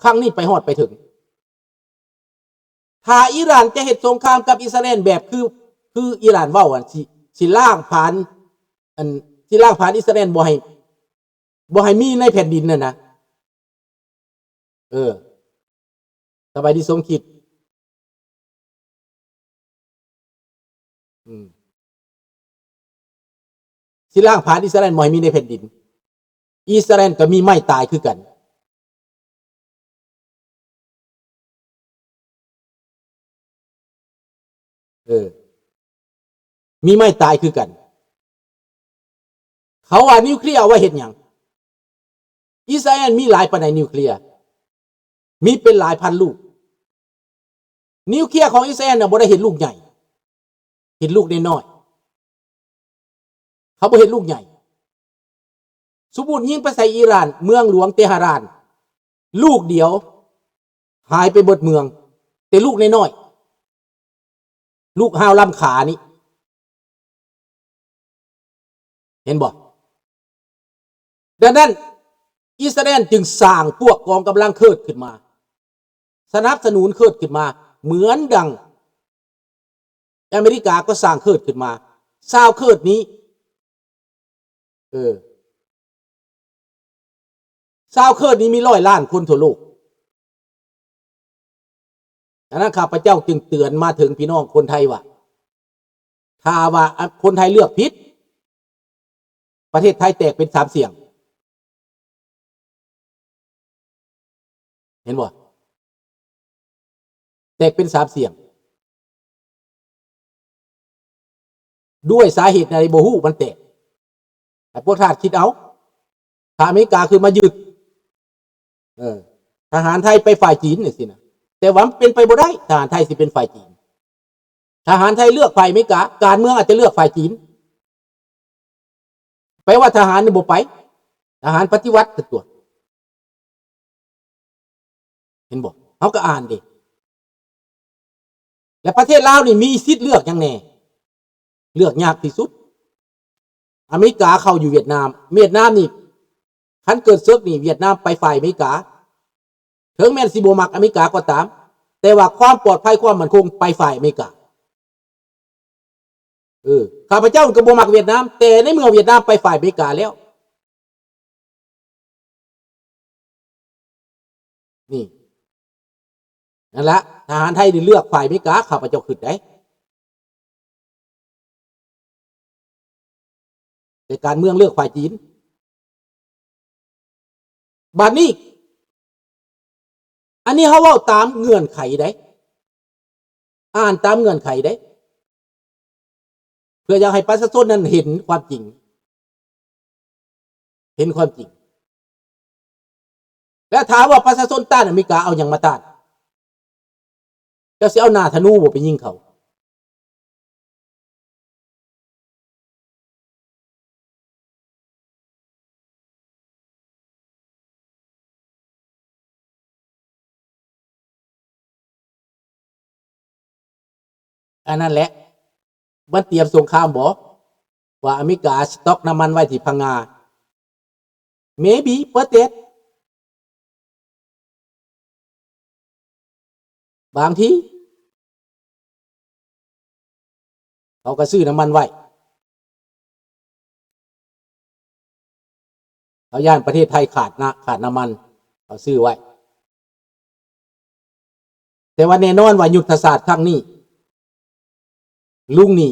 ຄັ້ງນີ້ໄປຮອດໄປເຖິງ. ຖ້າອີຣານຈະເຮັດສົງຄາມກັບອິດສະຣາແອນແບບຄື ຄືອີຣານເວົ້າ ອັນ ຊິ ຊິລ້າງຜານ ອັນ ຊິລ້າງຜານອິດສະຣາແອນ ບໍ່ໃຫ້ ບໍ່ໃຫ້ມີໃນແຜ່ນດິນນັ້ນນະ. ເອີ ສະບາຍດີສົມຄິດ. ອືມ ຊິລ້າງຜານອິດສະຣາແອນບໍ່ໃຫ້ມີໃນແຜ່ນດິນ. ອິດສະຣາແອນກໍມີໄມ້ຕາຍຄືກັນ. ເອີ ມີໄມ້ຕາຍຄືກັນ. ເຂົາວ່ານິວເຄລຍເອົາໄວ້ເຮັດຫຍັງ? ອິດສະຣາແອນມີຫຼາຍປານໃດນິວເຄລຍ? ມີເປັນຫຼາຍພັນລູກ. ນິວເຄລຍຂອງອິດສະຣາແອນນະ ບໍ່ໄດ້ເຮັດລູກໃຫຍ່, ເຮັດລູກນ້ອຍໆ. ເຂົາບໍ່ເຮັດລູກໃຫຍ່. ສົມມຸດຍິງໄປໃສ່ອີຣານ ເມືອງຫຼວງເຕຫະຣານ ລູກດຽວ ຫາຍໄປເບິດເມືອງ, ແຕ່ລູກນ້ອຍໆ ລູກຮາວລ້ຳຂານີ້ ເຫັນບໍ່? ດັ່ງນັ້ນ ອິດສະຣາແອນຈຶ່ງສ້າງພວກກອງກຳລັງເຄີດຂຶ້ນມາ, ສະໜັບສະໜູນເຄີດຂຶ້ນມາ ເໝືອນດັ່ງອາເມລິກາກໍສ້າງເຄີດຂຶ້ນມາ. ຊາວເຄີດນີ້ ເອີ ຊາວເຄີດນີ້ມີຮ້ອຍລ້ານຄົນທົ່ວໂລກ. ອັນນັ້ນ ຂ້າພະເຈົ້າຈຶ່ງເຕືອນມາເຖິງພີ່ນ້ອງຄົນໄທວ່າ ຖ້າວ່າ ອະ ຄົນໄທເລືອກຜິດ ປະເທດໄທແຕກເປັນສາມສ່ຽງ. ເຫັນບໍ່? ແຕກເປັນສາມສ່ຽງ. ດ້ວຍສາເຫດໃດບໍ່ຮູ້ມັນແຕກ. ໃຫ້ພວກທ່ານຄິດເອົາ. ຖ້າອາເມລິກາຂຶ້ນມາຍຶດ ເອີ ທະຫານໄທໄປຝ່າຍຈີນຈັ່ງຊີ້ນະ. ແຕ່ວ່າມັນເປັນໄປບໍ່ໄດ້ ທະຫານໄທຊິເປັນຝ່າຍຈີນ. ທະຫານໄທເລືອກຝ່າຍອາເມລິກາ, ການເມືອງອາດຈະເລືອກຝ່າຍຈີນ. ແປວ່າທະຫານນີ້ບໍ່ໄປ, ທະຫານປະຕິວັດຕົວະ. ເຫັນບໍ່? ເຮົາກໍອ່ານເດ້. ແລະ ປະເທດລາວນີ້ມີສິດເລືອກຫຍັງແດ່? ເລືອກຍາກທີ່ສຸດ. ອາເມລິກາເຂົ້າຢູ່ຫວຽດນາມ, ຫວຽດນາມນີ້ ຄັນເກີດເສິກນີ້ ຫວຽດນາມໄປຝ່າຍອາເມລິກາ. ເຖິງແມ່ນຊິບໍ່ມັກອາເມລິກາກໍຕາມ, ແຕ່ວ່າຄວາມປອດໄພ, ຄວາມໝັ້ນຄົງໄປຝ່າຍອາເມລິກາ. ເອີ ຂ້າພະເຈົ້າກໍບໍ່ມັກຫວຽດນາມ, ແຕ່ໃນເມື່ອຫວຽດນາມໄປຝ່າຍອາເມລິກາແລ້ວ ນີ້ ນັ້ນລະ ທະຫານໄທໄດ້ເລືອກຝ່າຍອາເມລິກາ, ຂ້າພະເຈົ້າຄິດໄດ້. ແຕ່ການເມືອງເລືອກຝ່າຍຈີນ. ບາດນີ້ ອັນນີ້ເຮົາເວົ້າຕາມເງື່ອນໄຂໃດ, ອ່ານຕາມເງື່ອນໄຂໃດ, ເພື່ອຢາກໃຫ້ປະຊາຊົນນັ້ນເຫັນຄວາມຈິງ, ເຫັນຄວາມຈິງ. ແລ້ວຖາມວ່າປະຊາຊົນຕ້ານອາເມລິກາເອົາຫຍັງມາຕ້ານ? ເຈົ້າຊິເອົາໜ້າທະນູບໍ່ໄປຍິງເຂົາ? ອັນນັ້ນແຫຼະ ມັນຕຽມສົງຄາມບໍ? ວ່າອາເມລິກາສະຕັອກນ້ຳມັນໄວ້ທີ່ພັງງາ. Maybe, but that ບາງທີເຂົາກໍຊື້ນ້ຳມັນໄວ້, ເຂົາຢ້ານປະເທດໄທຂາດນະ, ຂາດນ້ຳມັນ, ເຂົາຊື້ໄວ້. ແຕ່ວ່າແນ່ນອນວ່າຍຸດທະສາດຄັ້ງນີ້ ລຸງນີ້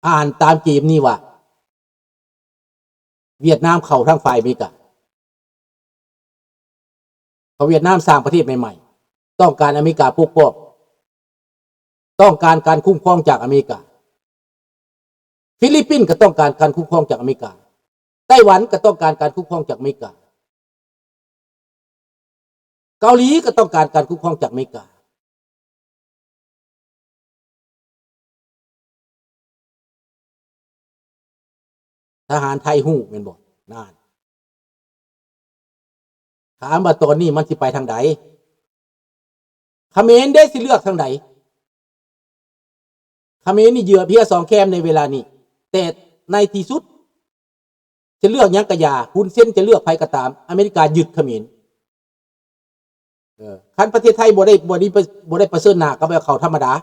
ອ່ານຕາມເກມນີ້ວ່າ ຫວຽດນາມເຂົ້າທາງຝ່າຍອາເມລິກາ, ເພາະຫວຽດນາມສ້າງປະເທດໃໝ່ໆ, ຕ້ອງການອາເມລິກາປົກປ້ອງ, ຕ້ອງການການຄຸ້ມຄອງຈາກອາເມລິກາ. ຟີລິບປິນກໍຕ້ອງການການຄຸ້ມຄອງຈາກອາເມລິກາ, ໄຕ້ຫວັນກໍຕ້ອງການການຄຸ້ມຄອງຈາກອາເມລິກາ, ເກົາຫຼີກໍຕ້ອງການການຄຸ້ມຄອງຈາກອາເມລິກາ. ທະຫານໄທຮູ້ແມ່ນບໍ່? ນັ້ນ. ຖາມວ່າຕອນນີ້ມັນຊິໄປທາງໃດ? ຂະເໝນເດ້ ຊິເລືອກທາງໃດ? ຂະເໝນນີ້ເຫຍື່ອເພຍສອງແຄມໃນເວລານີ້, ແຕ່ໃນທີ່ສຸດ ຈະເລືອກຫຍັງກະຢ່າ, ຮຸນເຊັນຈະເລືອກໃຜກໍຕາມ, ອາເມລິກາຍຶດຂະເໝນ. ເອີ ຄັນປະເທດໄທບໍ່ໄດ້ ບໍ່ໄດ້ ບໍ່ໄດ້ປະເຊີນໜ້າກັບເຂົາທຳມະດາ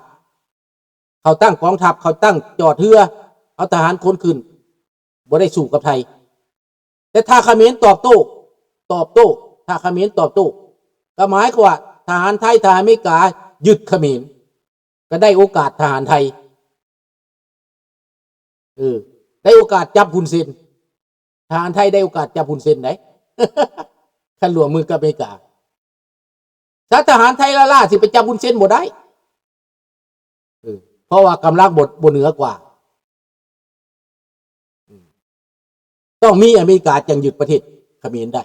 ເຂົາຕັ້ງກອງທັບ ເຂົາຕັ້ງຈອດເຮືອ ເອົາທະຫານຂົນຂຶ້ນ ບໍ່ໄດ້ສູ້ກັບໄທ. ແຕ່ຖ້າຂະເໝນຕອບໂຕ້ ຕອບໂຕ້ ຖ້າຂະເໝນຕອບໂຕ້ ກໍໝາຍຄວາມວ່າທະຫານໄທ ທະຫານອາເມລິກາຍຶດຂະເໝນ ກໍໄດ້ໂອກາດທະຫານໄທ ເອີ ໄດ້ໂອກາດຈັບຮຸນເຊັນ ທະຫານໄທໄດ້ໂອກາດຈັບຮຸນເຊັນໄດ໋ ຄັນຮ່ວມມືກັບອາເມລິກາ. ຊາດທະຫານໄທລ້າໆ ຊິໄປຈັບຮຸນເຊັນບໍ່ໄດ້ ເອີ ເພາະວ່າກຳລັງບໍ່ ບໍ່ເໜືອກວ່າ ຕ້ອງມີອາເມລິກາຈັ່ງຍຶດປະເທດຂະເໝນໄດ້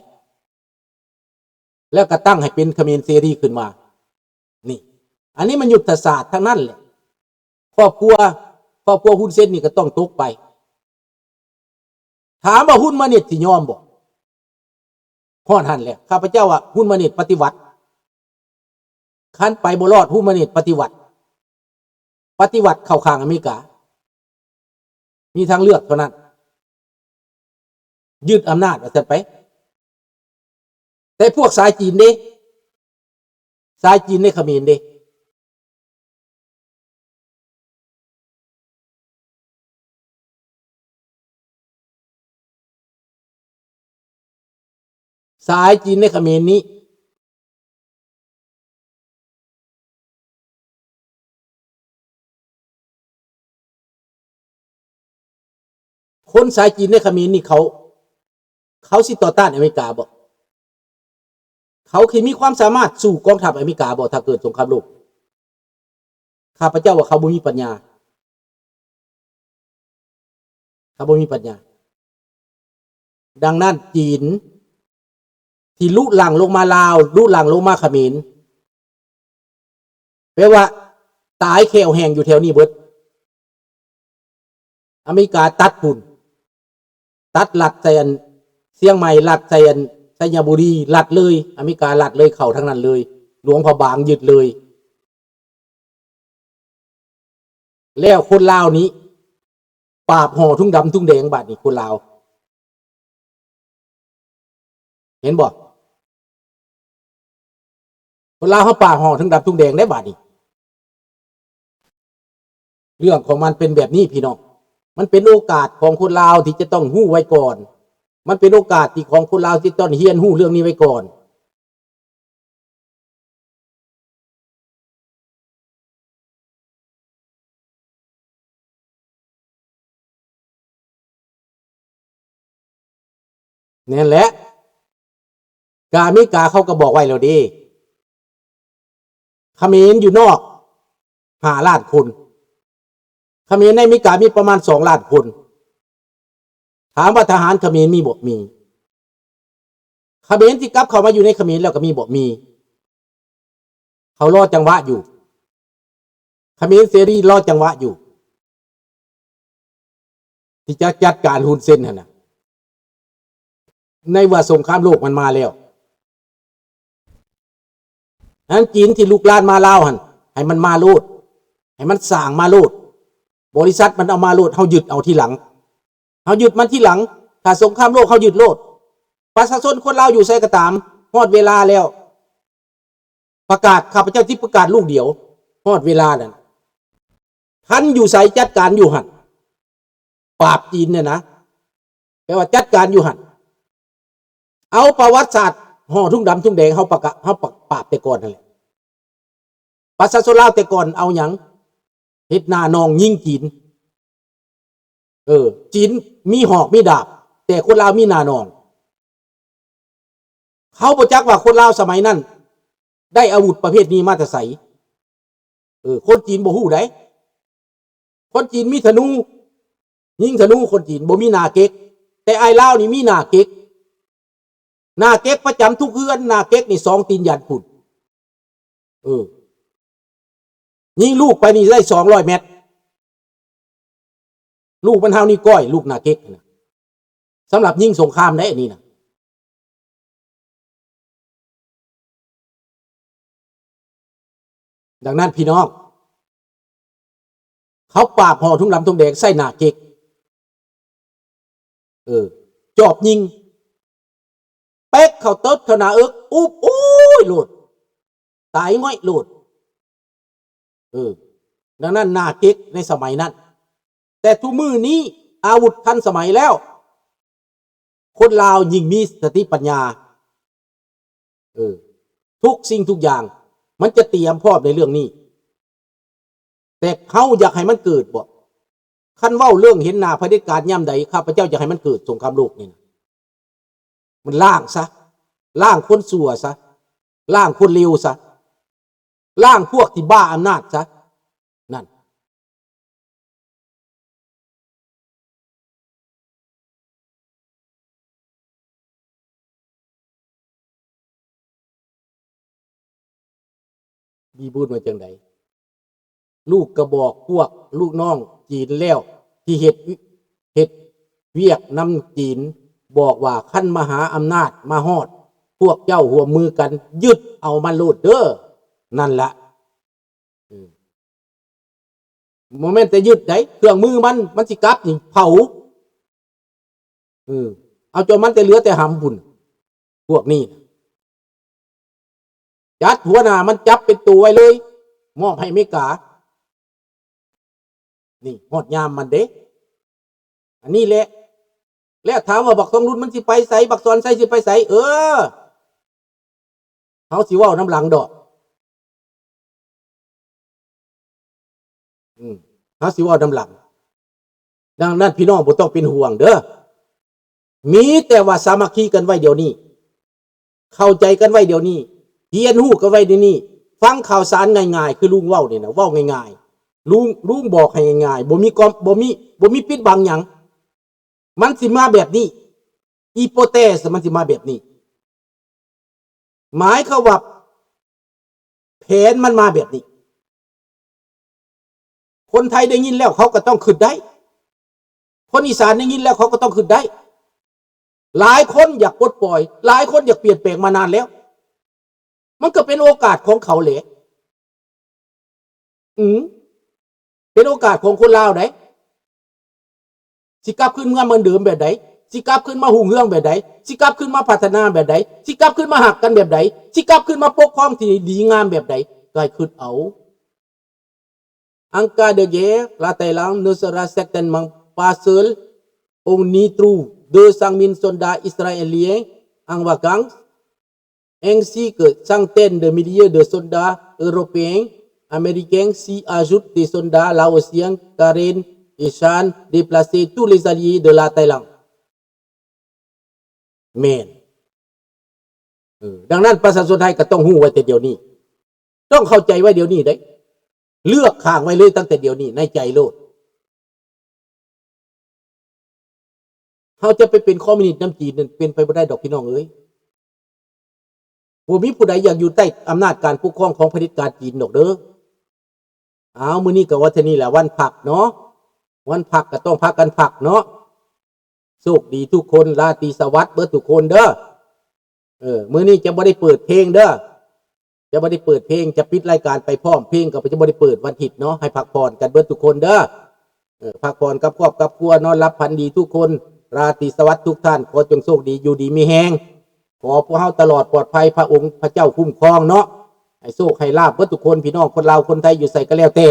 ແລ້ວກໍຕັ້ງໃຫ້ເປັນຂະເໝນເສລີຂຶ້ນມາ. ນີ້ ອັນນີ້ມັນຍຸດທະສາດທັງນັ້ນແຫຼະ. ຄອບຄົວ ຄອບຄົວຮຸນເຊັນນີ້ກໍຕ້ອງຕົກໄປ. ຖາມວ່າຮຸນມານິດຊິຍອມບໍ່? ຮອດຫັ້ນແຫຼະ ຂ້າພະເຈົ້າວ່າຮຸນມານິດປະຕິວັດ ຄັນໄປບໍ່ລອດ ຮຸນມານິດປະຕິວັດ ປະຕິວັດເຂົ້າຂ້າງອາເມລິກາ ມີທາງເລືອກເທົ່ານັ້ນ ຍຶດອຳນາດວ່າຊັ້ນໄປ. ແຕ່ພວກສາຍຈີນເດ້ ສາຍຈີນໃນຂະເໝນເດ້ ສາຍຈີນໃນຂະເໝນນີ້ ຄົນສາຍຈີນໃນຂະເໝນນີ້ ເຂົາ ເຂົາຊິຕໍ່ຕ້ານອາເມລິກາບໍ່? ເຂົາຊິມີຄວາມສາມາດສູ້ກອງທັບອາເມລິກາບໍ່ ຖ້າເກີດສົງຄາມໂລກ? ຂ້າພະເຈົ້າວ່າເຂົາບໍ່ມີປັນຍາ ເຂົາບໍ່ມີປັນຍາ. ດັ່ງນັ້ນ ຈີນທີ່ລຸຫຼັ່ງລົງມາລາວ ລຸຫຼັ່ງລົງມາຂະເໝນ ແປວ່າຕາຍແຂ້ວແຫ້ງຢູ່ແຖວນີ້ເບິດ. ອາເມລິກາຕັດພຸ້ນ ຕັດລັດໃສ່ອັນຊຽງໃໝ່ ລັດໃສ່ອັນໄຊຍະບູລີ ລັດເລີຍ ອາເມລິກາລັດເລີຍ ເຂົ້າທາງນັ້ນເລີຍ ຫຼວງພະບາງຍຶດເລີຍ. ແລ້ວຄົນລາວນີ້ ປາບຫໍ່ທຸງດຳທຸງແດງ ບາດນີ້ຄົນລາວ ເຫັນບໍ່? ຄົນລາວເຮົາປາບຫໍ່ທຸງດຳທຸງແດງໄດ໋ບາດນີ້. ເລື່ອງຂອງມັນເປັນແບບນີ້ພີ່ນ້ອງ ມັນເປັນໂອກາດຂອງຄົນລາວທີ່ຈະຕ້ອງຮູ້ໄວ້ກ່ອນ ມັນເປັນໂອກາດທີ່ຂອງຄົນລາວທີ່ຕ້ອງຮຽນຮູ້ເລື່ອງນີ້ໄວ້ກ່ອນ. ແມ່ນແຫຼະ ກະອາເມລິກາເຂົາກໍບອກໄວ້ແລ້ວເດ້ ຂະເໝນຢູ່ນອກຫ້າລ້ານຄົນ ຂະເໝນໃນອາເມລິກາມີປະມານສອງລ້ານຄົນ. ຖາມວ່າທະຫານຂະເໝນມີບໍ່? ມີ. ຂະເໝນທີ່ກັບເຂົ້າມາຢູ່ໃນຂະເໝນແລ້ວກໍມີບໍ່? ມີ. ເຂົາລໍຈັງຫວະຢູ່ ຂະເໝນເສລີລໍຈັງຫວະຢູ່ ທີ່ຈະຈັດການຮຸນເຊັນຫັ້ນນະ. ໃນເມື່ອສົງຄາມໂລກມັນມາແລ້ວ ອັນຈີນທີ່ລຸກລານມາລາວຫັ້ນ ໃຫ້ມັນມາໂລດ ໃຫ້ມັນສ້າງມາໂລດ ບໍລິສັດມັນເອົາມາໂລດ ເຮົາຍຶດເອົາທີຫຼັງ ເຮົາຍຶດມັນທີຫຼັງ. ຖ້າສົງຄາມໂລກເຮົາຍຶດໂລດ ປະຊາຊົນຄົນລາວຢູ່ໃສກໍຕາມ ຮອດເວລາແລ້ວ ປະກາດ ຂ້າພະເຈົ້າຊິປະກາດລູກດຽວ ຮອດເວລານັ້ນ ທ່ານຢູ່ໃສຈັດການຢູ່ຫັ້ນ. ປາບຈີນນີ້ນະ ແປວ່າຈັດການຢູ່ຫັ້ນ ເອົາປະຫວັດສາດຫໍ່ທຸງດຳທຸງແດງ ເຮົາປະກະ ເຮົາປະ ປາບແຕ່ກ່ອນຫັ້ນແຫຼະ. ປະຊາຊົນລາວແຕ່ກ່ອນເອົາຫຍັງ? ເຮັດໜ້າໜອງຍິງຈີນ. ເອີ ຈີນມີຫອກມີດາບ ແຕ່ຄົນລາວມີໜ້າໜອງ. ເຮົາບໍ່ຈັກວ່າຄົນລາວສະໄໝນັ້ນໄດ້ອາວຸດປະເພດນີ້ມາແຕ່ໃສ. ເອີ ຄົນຈີນບໍ່ຮູ້ໃດ໋ ຄົນຈີນມີທະນູ ຍິງທະນູ ຄົນຈີນບໍ່ມີໜ້າເກັກ ແຕ່ອ້າຍລາວນີ້ມີໜ້າເກັກ ໜ້າເກັກປະຈຳທຸກເຮືອນ ໜ້າເກັກນີ້ສອງຕີນຢັນພຸ້ນ. ເອີ ຍິງລູກໄປນີ້ໄດ້ສອງຮ້ອຍແມັດ ລູກມັນເທົ່ານິ້ວກ້ອຍ ລູກໜ້າເກັກຫັ້ນນະ ສຳລັບຍິງສົງຄາມໄດ໋ອັນນີ້ນະ. ດັ່ງນັ້ນພີ່ນ້ອງ ເຂົາປາບຫໍ່ທຸງດຳທຸງແດງໃສ່ໜ້າເກັກ ເອີ ຈອບຍິງ ເປັກເຂົ້າເຕີດເຂົ້າໜ້າເອິກ ອຸບ ໂອ້ຍໂລດ ຕາຍງ່ອຍໂລດ. ເອີ ດັ່ງນັ້ນໜ້າເກັກໃນສະໄໝນັ້ນ. ແຕ່ທຸກມື້ນີ້ອາວຸດທັນສະໄໝແລ້ວ, ຄົນລາວຍິ່ງມີສະຕິປັນຍາ. ເອີ ທຸກສິ່ງທຸກຢ່າງມັນຈະຕຽມພ້ອມໃນເລື່ອງນີ້. ແຕ່ເຮົາຢາກໃຫ້ມັນເກີດບໍ່? ຄັນເວົ້າເລື່ອງເຫັນໜ້າຜະເດັດການຍາມໃດ, ຂ້າພະເຈົ້າຢາກໃຫ້ມັນເກີດສົງຄາມໂລກນີ້ນະ. ມັນລ້າງຊະ, ລ້າງຄົນຊົ່ວຊະ, ລ້າງຄົນເລວຊະ, ລ້າງພວກທີ່ບ້າອຳນາດຊະ. ນັ້ນ ບີບຸນວ່າຈັ່ງໃດ? ລູກກໍບອກພວກລູກນ້ອງຈີນແລ້ວ ທີ່ເຮັດ ເຮັດວຽກນຳຈີນ, ບອກວ່າຄັນມະຫາອຳນາດມາຮອດ, ພວກເຈົ້າຮ່ວມມືກັນຍຶດເອົາມັນໂລດເດີ້. ນັ້ນລະ. ເອີ ບໍ່ແມ່ນແຕ່ຍຶດໃດ, ເຄື່ອງມືມັນ ມັນຊິກັບນີ້ເຜົາ. ເອີ ເອົາຈົນມັນແຕ່ເຫຼືອແຕ່ຫຳພຸ້ນ. ພວກນີ້ນະ ຈັດຫົວໜ້າມັນຈັບເປັນໂຕໄວ້ເລີຍ, ມອບໃຫ້ອາເມລິກາ. ນີ້ຮອດຍາມມັນເດ້. ອັນນີ້ແຫຼະ. ແລ້ວຖາມວ່າບັກທອງລຸນມັນຊິໄປໃສ? ບັກສອນໄຊຊິໄປໃສ? ເອີ ເຮົາຊິເວົ້ານຳຫຼັງດອກ. ອືມ ເຮົາຊິເວົ້ານຳຫຼັງ. ດັ່ງນັ້ນ ພີ່ນ້ອງບໍ່ຕ້ອງເປັນຫ່ວງເດີ້. ມີແຕ່ວ່າສາມັກຄີກັນໄວ້ດຽວນີ້, ເຂົ້າໃຈກັນໄວ້ດຽວນີ້, ຮຽນຮູ້ກັນໄວ້ດຽວນີ້, ຟັງຂ່າວສານງ່າຍໆ ຄືລຸງເວົ້ານີ້ນະ, ເວົ້າງ່າຍໆ. ລຸງ ລຸງບອກໃຫ້ງ່າຍໆ, ບໍ່ມີຄວາມ ບໍ່ມີ ບໍ່ມີປິດບັງຫຍັງ. ມັນຊິມາແບບນີ້, ອີໂປແຕສມັນຊິມາແບບນີ້. ໝາຍຄວາມວ່າແຜນມັນມາແບບນີ້. ຄົນໄທໄດ້ຍິນແລ້ວເຂົາກໍຕ້ອງຄິດໄດ້, ຄົນອີສານໄດ້ຍິນແລ້ວເຂົາກໍຕ້ອງຄິດໄດ້. ຫຼາຍຄົນຢາກປົດປ່ອຍ, ຫຼາຍຄົນຢາກປ່ຽນແປງມານານແລ້ວ. ມັນກໍເປັນໂອກາດຂອງເຂົາແຫຼະ. ອືມ ເປັນໂອກາດຂອງຄົນລາວໃດ໋. ຊິກັບຄືນມາເໝືອນເດີມແບບໃດ? ຊິກັບຄືນມາຮຸ່ງເຮືອງແບບໃດ? ຊິກັບຄືນມາພັດທະນາແບບໃດ? ຊິກັບຄືນມາຮັກກັນແບບໃດ? ຊິກັບຄືນມາປົກຄອງທີ່ດີງາມແບບໃດ? ກໍໃຫ້ຄິດເອົາ. Encara de guerre, la Thaïlande ne sera certainement pas seule. On y trouve deux cent mille soldats israéliens en vacances, ainsi que centaines de milliers de soldats européens, américains, s'y ajoutent des soldats laotiens, karen et shan déplacés, tous les alliés de la Thaïlande. ແມ່ນ. ເອີ ດັ່ງນັ້ນປະຊາຊົນໄທກໍຕ້ອງຮູ້ໄວ້ແຕ່ດຽວນີ້, ຕ້ອງເຂົ້າໃຈໄວ້ດຽວນີ້ເດ້. ເລືອກຂ້າງໄວ້ເລີຍຕັ້ງແຕ່ດຽວນີ້ໃນໃຈໂລດ. ເຮົາຈະໄປເປັນຄອມມິວນິດນຳຈີນນັ້ນເປັນໄປບໍ່ໄດ້ດອກພີ່ນ້ອງເອີຍ. ບໍ່ມີຜູ້ໃດຢາກຢູ່ໃຕ້ອຳນາດການປົກຄອງຂອງຜະເດັດການຈີນດອກເດີ. ອ້າວ ມື້ນີ້ກໍວ່າເທົ່ານີ້ແຫຼະ, ວັນພັກເນາະ, ວັນພັກກໍຕ້ອງພາກັນພັກເນາະ. ໂຊກດີທຸກຄົນ, ລາຕີສະຫວັດເບິດທຸກຄົນເດີ. ເອີ ມື້ນີ້ຈະບໍ່ໄດ້ເປີດເພງເດີ, ຈະບໍ່ໄດ້ເປີດເພງ, ຈະປິດລາຍການໄປພ້ອມ, ເພງກໍຈະບໍ່ໄດ້ເປີດວັນທິດເນາະ. ໃຫ້ພັກຜ່ອນກັນເບິດທຸກຄົນເດີ. ເອີ ພັກຜ່ອນກັບຄອບກັບຄົວ, ນອນຫຼັບຝັນດີທຸກຄົນ, ລາຕີສະຫວັດທຸກທ່ານ, ຂໍຈົ່ງໂຊກດີ, ຢູ່ດີມີແຮງ, ຂໍພວກເຮົາຕະຫຼອດປອດໄພ, ພະອົງພະເຈົ້າຄຸ້ມຄອງເນາະ, ໃຫ້ໂຊກໃຫ້ລາບເບິດທຸກຄົນ, ພີ່ນ້ອງຄົນລາວຄົນໄທຢູ່ໃສກໍແລ້ວແຕ່,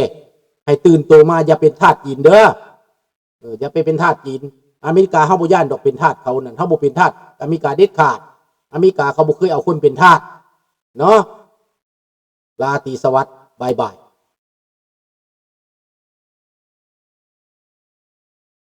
ໃຫ້ຕື່ນໂຕມາ, ຢ່າເປັນທາດຈີນເດີ. ເອີ ຢ່າໄປເປັນທາດຈີນ. ອາເມລິກາເຮົາບໍ່ຢ້ານດອກເປັນທາດເຂົານັ້ນ, ເຮົາບໍ່ເປັນທາດອາເມລິກາເດັດຂາດ. ອາເມລິກາເຂົາບໍ່ເຄີຍເອົາຄົນເປັນທາດເນາະ. ລາຕີສະຫວັດ, ບາຍບາຍ.